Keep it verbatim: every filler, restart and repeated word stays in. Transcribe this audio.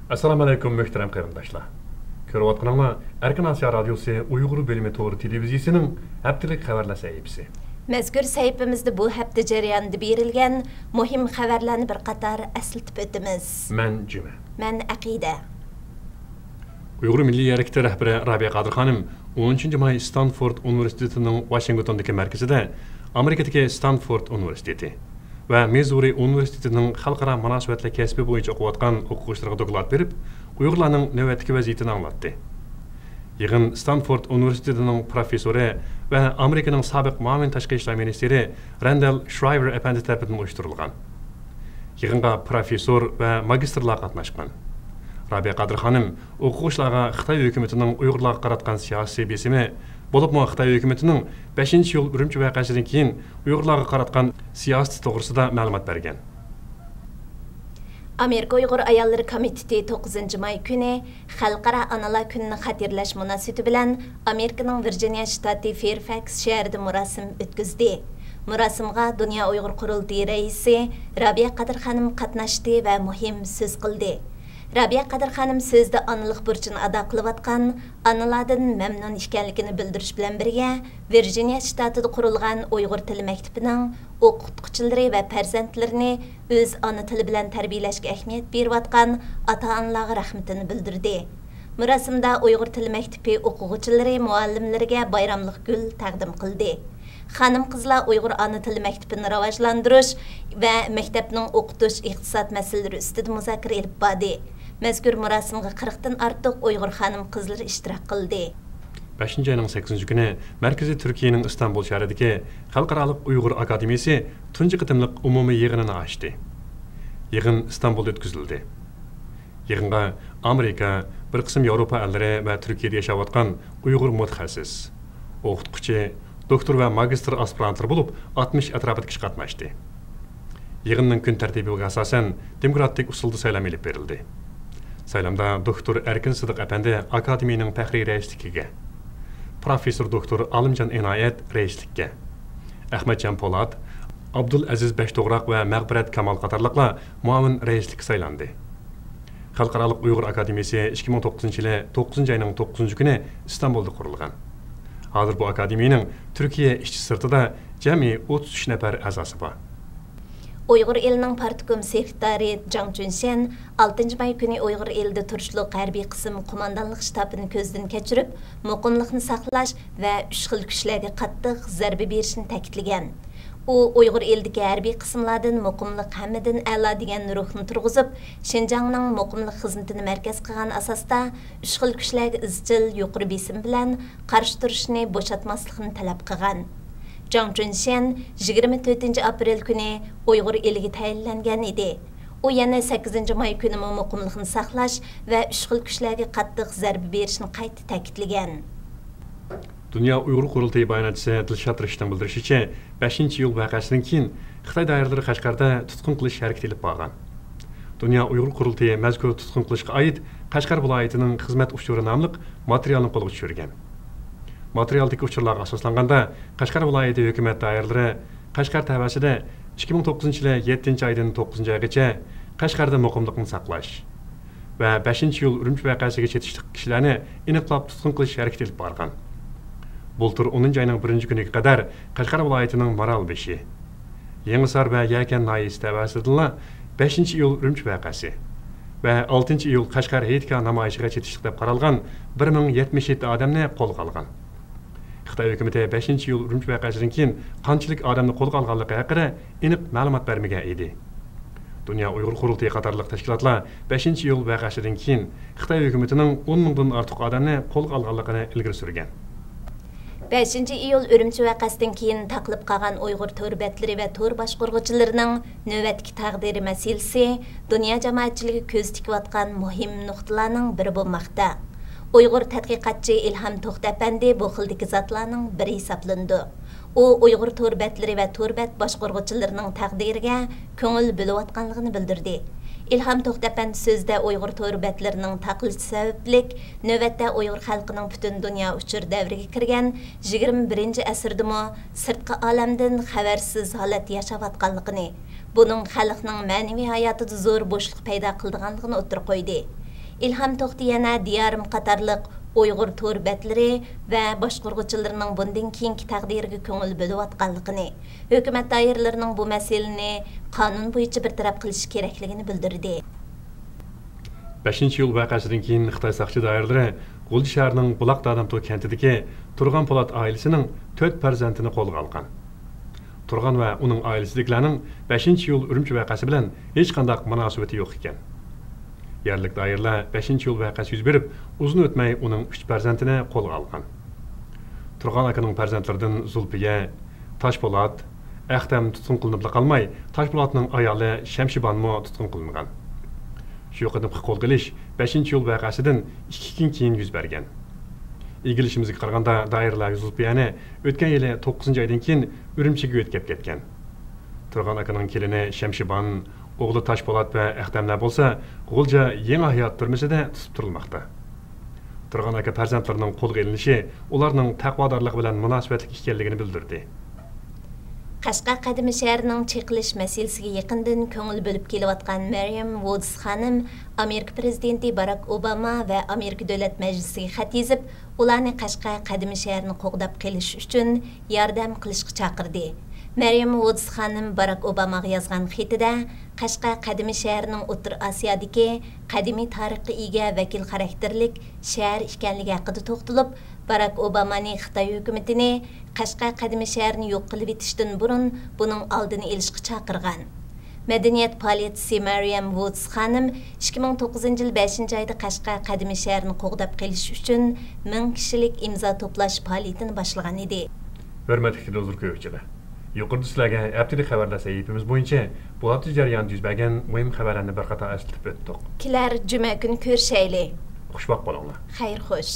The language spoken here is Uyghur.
ئەسسالامۇ ئەلەيكۇم، مۆھتەرەم قېرىنداشلار. كۆرۈۋاتقىنىڭلار ئەركىن ئاسىيا رادىيوسى ئۇيغۇر بۆلۈمى تور تېلېۋىزىيىسىنىڭ ھەپتىلىك خەۋەرلەر سەھىپىسى. مەزكۇر سەھىپىمىزدە بۇ ھەپتە جەريانىدا بېرىلگەن مۇھىم خەۋەرلەرنى بىر قاتار ئەسلىتىپ ئۆتىمىز. مەن جۈمە. مەن ئەقىدە. ئۇيغۇر مىللىي ھەرىكىتى رەھبىرى رابىيە قادىر خانىم ئونىنچى ماي ستانفورد ئۇنىۋېرسىتېتىنىڭ ۋاشىنگتوندىكى مەركىزىدە ئامېرىكىدىكى ستانفورد ئۇنىۋېرسىتېتى ۋە مىززۇرى ئۇنىۋېرسىتېتىنىڭ خەلقئارا مۇناسىۋەتلەر كەسپى بويىچە ئوقۇۋاتقان ئوقۇغۇچىلىرىغا دوكلات بېرىپ، ئۇيغۇرلارنىڭ نۆۋەتتىكى ۋەزىيىتىنى ئاڭلاتتى. يىغىن ستانفورد ئۇنىۋېرسىتېتىنىڭ پروفېسسورى ۋە ئامېرىكىنىڭ سابىق مۇئاۋىن تاشقى ئىشلار مىنىستىرى رەندەل شرايۋېر ئەپەندى تەرىپىدىن ئۇيۇشتۇرۇلغان. يىغىنغا پروفېسسور ۋە ماگىستىرلار قاتناشقان. رابىيە قادىر خانىم ئوقۇغۇچىلارغا خىتاي ھۆكۈمىتىنىڭ ئۇيغۇرلارغا قاراتقان سىياسىي بېسىمى، بولۇپمۇ خىتاي ھۆكۈمىتىنىڭ بەشىنچى ئىيۇل ئۈرۈمچى ۋەقەسىدىن كېيىن ئۇيغۇرلارغا قاراتقان سىياسىتى توغرىسىدا مەلۇمات بەرگەن. ئامېرىكا ئۇيغۇر ئاياللىرى كومىتېتى توققۇزىنچى ماي كۈنى خەلقئارا ئانىلار كۈنىنى خاتىرىلەش مۇناسىۋىتى بىلەن ئامېرىكىنىڭ ۋىرجىنىيە شتاتى فېرفاكس شەھىرىدە مۇراسىم ئۆتكۈزدى. مۇراسىمغا دۇنيا ئۇيغۇر قۇرۇلتىيى رەئىسى رابىيە قادىر خانىم قاتناشتى ۋە مۇھىم سۆز قىلدى. رابىيە قادىر خانىم سۆزىدە ئانىلىق بۇرچىنى ئادا قىلىۋاتقان، ئانىلاردىن مەمنۇن ئىكەنلىكىنى بىلدۈرۈش بىلەن بىرگە، ۋىرجىنىيە شتاتىدا قۇرۇلغان ئۇيغۇر تىلى مەكتىپىنىڭ ئوقۇتقۇچىلىرى ۋە پەرزەنتلىرىنى ئۆز ئانا تىلى بىلەن تەربىيەلەشكە ئەھمىيەت بېرىۋاتقان ئاتا-ئانىلارغا رەھمىتىنى بىلدۈردى. مۇراسىمدا ئۇيغۇر تىلى مەكتىپى ئوقۇغۇچىلىرى مۇئەللىملىرىگە بايراملىق گۈل تەقدىم قىلدى. خانىم-قىزلار ئۇيغۇر ئانا تىلى مەكتىپىنى راۋاجلاندۇرۇش ۋە مەكتەپنىڭ ئوقۇتۇش ئىقتىساد مەسىلىلىرى ئۈستىدە مۇزاكىرە ئېلىپ باردى. مەزكۇر مۇراسىمغا قىرىقتىن ئارتۇق ئۇيغۇر خانىم-قىزلىرى ئىشتىراك قىلدى. بەشىنچى ئاينىڭ سەككىزىنچى كۈنى مەركىزى تۈركىيەنىڭ ئىستانبۇل شەھىرىدىكى خەلقئارالىق ئۇيغۇر ئاكادېمىيىسى تۇنجى قېتىملىق ئومۇمىي يىغىنىنى ئاچتى. يىغىن ئىستانبۇلدا ئۆتكۈزۈلدى. يىغىنغا ئامېرىكا، بىر قىسىم ياۋروپا ئەللىرى ۋە تۈركىيەدە ياشاۋاتقان ئۇيغۇر مۇتەخەسسىس، ئوقۇتقۇچى، دوكتور ۋە ماگىستىر ئاسپىرانتلىرى بولۇپ ئاتمىش ئەتراپىدا كىشى قاتناشتى. يىغىننىڭ كۈن تەرتىپىگە ئاساسەن، دېموكراتىك ئۇسۇلدا سايلام ئېلىپ بېرىلدى. سايلامدا دوكتور ئەركىن سىدىق ئەپەندى ئاكادېمىيىنىڭ پەخرىي رەئىسلىكىگە، پروفېسسور دوكتور ئالىمجان ئىنايەت رەئىسلىككە، ئەخمەتجان پولات، ئابدۇلئەزىز بەشتوغراق ۋە مەغپىرەت كامال قاتارلىقلار مۇئاۋىن رەئىسلىككە سايلاندى. خەلقئارالىق ئۇيغۇر ئاكادېمىيىسى ئىككى مىڭ توققۇزىنچى يىلى توققۇزىنچى ئاينىڭ توققۇزىنچى كۈنى ئىستانبۇلدا قۇرۇلغان. ھازىر بۇ ئاكادېمىيەنىڭ تۈركىيە ئىچى سىرتىدا جەمئىي ئوتتۇز ئۈچ نەپەر ئەزاسى بار. ئۇيغۇر ئېلىنىڭ پارتكوم سېكرېتارى جاڭ چۈنشيەن ئالتىنچى ماي كۈنى ئۇيغۇر ئېلىدە تۇرۇشلۇق ھەربىي قىسىم قوماندانلىق شتابىنى كۆزدىن كەچۈرۈپ، مۇقىملىقنى ساقلاش ۋە ئۈچ خىل كۈچلەرگە قاتتىق زەربە بېرىشنى تەكىتلىگەن. ئۇ ئۇيغۇر ئېلىدىكى ھەربىي قىسىملاردىن مۇقىملىق ھەممىدىن ئەلا دېگەن روھنى تۇرغۇزۇپ، شىنجاڭنىڭ مۇقىملىق خىزمىتىنى مەركەز قىلغان ئاساستا، ئۈچ خىل كۈچلەرگە ئىزچىل يۇقىرى بېسىم بىلەن قارشى تۇرۇشنى بوشاتماسلىقنى تەلەپ قىلغان. جاڭ چۈنشيەن يىگىرمە تۆتىنچى ئاپرېل كۈنى ئۇيغۇر ئېلىگە تەيىنلەنگەن ئىدى. ئۇ يەنە سەككىزىنچى ماي كۈنىمۇ مۇقىملىقنى ساقلاش ۋە ئۈچ خىل كۈچلەرگە قاتتىق زەربە بېرىشنى قايتا تەكىتلىگەن. دۇنيا ئۇيغۇر قۇرۇلتىيى باياناتچىسى دىلشات رىشىتنىڭ بىلدۈرۈشىچە، بەشىنچى ئىيۇل ۋەقەسىدىن كېيىن خىتاي دائىرىلىرى قەشقەردە تۇتقۇن قىلىش ھەرىكىتى ئېلىپ بارغان. دۇنيا ئۇيغۇر قۇرۇلتىيى مەزكۇر تۇتقۇن قىلىشقا ئائىت قەشقەر ۋىلايىتىنىڭ خىزمەت ئۇچۇرى ناملىق ماتېرىيالنى قولغا چۈشۈرگەن. ماتېرىيالدىكى ئۇچۇرلارغا ئاساسلانغاندا، قەشقەر ۋىلايىتى ھۆكۈمەت دائىرىلىرى قەشقەر تەۋەسىدە ئىككى مىڭ توققۇزىنچى يىلى يەتتىنچى ئايدىن توققۇزىنچى ئايغىچە قەشقەردە مۇقىملىقنى ساقلاش ۋە بەشىنچى ئىيۇل ئۈرۈمچى ۋەقەسىگە چېتىشلىق كىشىلەرنى ئېنىقلاپ تۇتقۇن قىلىش ھەرىكىتى ئېلىپ بارغان. بۇلتۇر ئونىنچى ئاينىڭ بىرىنچى كۈنىگە قەدەر قەشقەر ۋىلايىتىنىڭ مارالبېشى، يېڭىسار ۋە يەكەن ناھىيەسى تەۋەسىدىنلا بەشىنچى ئىيۇل ئۈرۈمچى ۋەقەسى ۋە ئالتىنچى ئىيۇل قەشقەر ھېيتگاھ نامايىشىغا چېتىشلىق دەپ قارالغان بىر مىڭ يەتمىش يەتتە ئادەمنى قولغا ئالغان. خىتاي ھۆكۈمىتى بەشىنچى ئىيۇل ئۈرۈمچى ۋەقەسىدىن كېيىن قانچىلىك ئادەمنى قولغا ئالغانلىقى ھەققىدە ئېنىق مەلۇمات بەرمىگەن ئىدى. دۇنيا ئۇيغۇر قۇرۇلتىيى قاتارلىق تەشكىلاتلار بەشىنچى ئىيۇل ۋەقەسىدىن كېيىن خىتاي ھۆكۈمىتىنىڭ ئون مىڭدىن ئارتۇق ئادەمنى قولغا ئالغانلىقىنى ئىلگىرى سۈرگەن. بەشىنچى ئىيۇل ئۈرۈمچى ۋەقەسىدىن كېيىن تاقىلىپ قالغان ئۇيغۇر تور بەتلىرى ۋە تور باشقۇرغۇچىلىرىنىڭ نۆۋەتتىكى تەقدىرى مەسىلىسى دۇنيا جامائەتچىلىكى كۆز تىكىۋاتقان مۇھىم نۇقتىلارنىڭ بىرى بولماقتا. ئۇيغۇر تەتقىقاتچى ئىلھام توختى ئەپەندى بۇ خىلدىكى زاتلارنىڭ بىرى ھېسابلىنىدۇ. ئۇ ئۇيغۇر تور بەتلىرى ۋە تور بەت باشقۇرغۇچىلىرىنىڭ تەقدىرىگە كۆڭۈل بۆلۈۋاتقانلىقىنى بىلدۈردى. ئىلھام توختى ئەپەندى سۆزىدە ئۇيغۇر تور بەتلىرىنىڭ تاقىلىشى سەۋەبلىك، نۆۋەتتە ئۇيغۇر خەلقىنىڭ پۈتۈن دۇنيا ئۇچۇر دەۋرىگە كىرگەن يىگىرمە بىرىنچى ئەسىردىمۇ سىرتقى ئالەمدىن خەۋەرسىز ھالەتتە ياشاۋاتقانلىقىنى، بۇنىڭ خەلقنىڭ مەنىۋى ھاياتىدا زور بوشلۇق پەيدا قىلىدىغانلىقىنى ئوتتۇرىغا قويدى. ئىلھام توختى يەنە دىيارىم قاتارلىق ئۇيغۇر تور بەتلىرى ۋە باشقۇرغۇچىلىرىنىڭ بۇندىن كېيىنكى تەقدىرىگە كۆڭۈل بۆلۈۋاتقانلىقىنى، ھۆكۈمەت دائىرىلىرىنىڭ بۇ مەسىلىنى قانۇن بويىچە بىر تەرەپ قىلىش كېرەكلىكىنى بىلدۈردى. بەشىنچى ئىيۇل ۋەقەسىدىن كېيىن خىتاي ساقچى دائىرىلىرى غۇلجا شەھىرىنىڭ بۇلاق دادامتو كەنتىدىكى تۇرغان پولات ئائىلىسىنىڭ تۆت پەرزەنتىنى قولغا ئالغان. تۇرغان ۋە ئۇنىڭ ئائىلىسىدىكىلەرنىڭ بەشىنچى ئىيۇل ئۈرۈمچى ۋەقەسى بىلەن ھېچقانداق مۇناسىۋىتى يوق ئىكەن. يەرلىك دائىرىلەر بەشىنچى ئىيۇل ۋەقەسى يۈز بېرىپ، ئۇزۇن ئۆتمەي ئۇنىڭ ئۈچ پەرزەنتىنى قولغا ئالغان. تۇرغان ئاكىنىڭ پەرزەنتلىرىدىن زۇلپىيە، تاشپولات، ئەختەم تۇتقۇن قىلىنىپلا قالماي، تاشپولاتنىڭ ئايالى شەمشىبانمۇ تۇتقۇن قىلىنغان. شۇ قېتىمقى قولغا ئېلىش بەشىنچى ئىيۇل ۋەقەسىدىن ئىككى كۈن كېيىن يۈز بەرگەن. ئىگىلىشىمىزگە قارىغاندا، دائىرىلەر زۇلپىيەنى ئۆتكەن يىلى توققۇزىنچى ئايدىن كېيىن ئۈرۈمچىگە يۆتكەپ كەتكەن. تۇرغان ئاكىنىڭ كېلىنى شەمشىبان، ئوغلى تاشپولات ۋە ئەختەملەر بولسا غۇلجا يېڭى ھايات تۈرمىسىدە تۇتۇپ تۇرۇلماقتا. تۇرغان ئاكا پەرزەنتلىرىنىڭ قولغا ئېلىنىشى ئۇلارنىڭ تەقۋادارلىقى بىلەن مۇناسىۋەتلىك ئىكەنلىكىنى بىلدۈردى. قەشقەر قەدىمى شەھىرىنىڭ چېقىلىش مەسىلىسىگە يېقىندىن كۆڭۈل بۆلۈپ كېلىۋاتقان مەريەم ۋۇدس خانىم ئامېرىكا پىرېزىدېنتى باراك ئوباما ۋە ئامېرىكا دۆلەت مەجلىسىگە خەت يېزىپ، ئۇلارنى قەشقەر قەدىمىي شەھىرىنى قوغداپ قېلىش ئۈچۈن ياردەم قىلىشقا چاقىردى. مەريەم ۋۇدس خانىم باراك ئوباماغا يازغان خېتىدە، قەشقەر قەدىمىي شەھىرىنىڭ ئوتتۇرا ئاسىيادىكى قەدىمىي تارىخقا ئىگە ۋەكىل خاراكتېرلىك شەھەر ئىكەنلىكى ھەققىدە توختىلىپ، باراك ئوبامانى خىتاي ھۆكۈمىتىنى قەشقەر قەدىمىي شەھىرىنى يوق قىلىۋېتىشتىن بۇرۇن بۇنىڭ ئالدىنى ئېلىشقا چاقىرغان. مەدەنىيەت پائالىيەتچىسى مەريەم ۋۇدس خانىم ئىككى مىڭ توققۇزىنچى يىل بەشىنچى ئايدا قەشقەر قەدىمىي شەھىرىنى قوغداپ قېلىش ئۈچۈن مىڭ كىشىلىك ئىمزا توپلاش پائالىيىتىنى باشلىغان ئىدى. ھۆرمەتلىك تېلېۋىزور كۆرگۈچىلەر، يۇقىرىدا سىلەرگە ھەپتىلىك خەۋەرلەر سەھىپىمىز بويىچە بۇ ھەپتە جەريانىدا يۈز بەرگەن مۇھىم خەۋەرلەرنى بىر قاتار ئەسلىتىپ ئۆتتۇق. كېلەر جۈمە كۈنى كۆرۈشەيلى. خۇشۋاق بولۇڭلار. خەير خوش.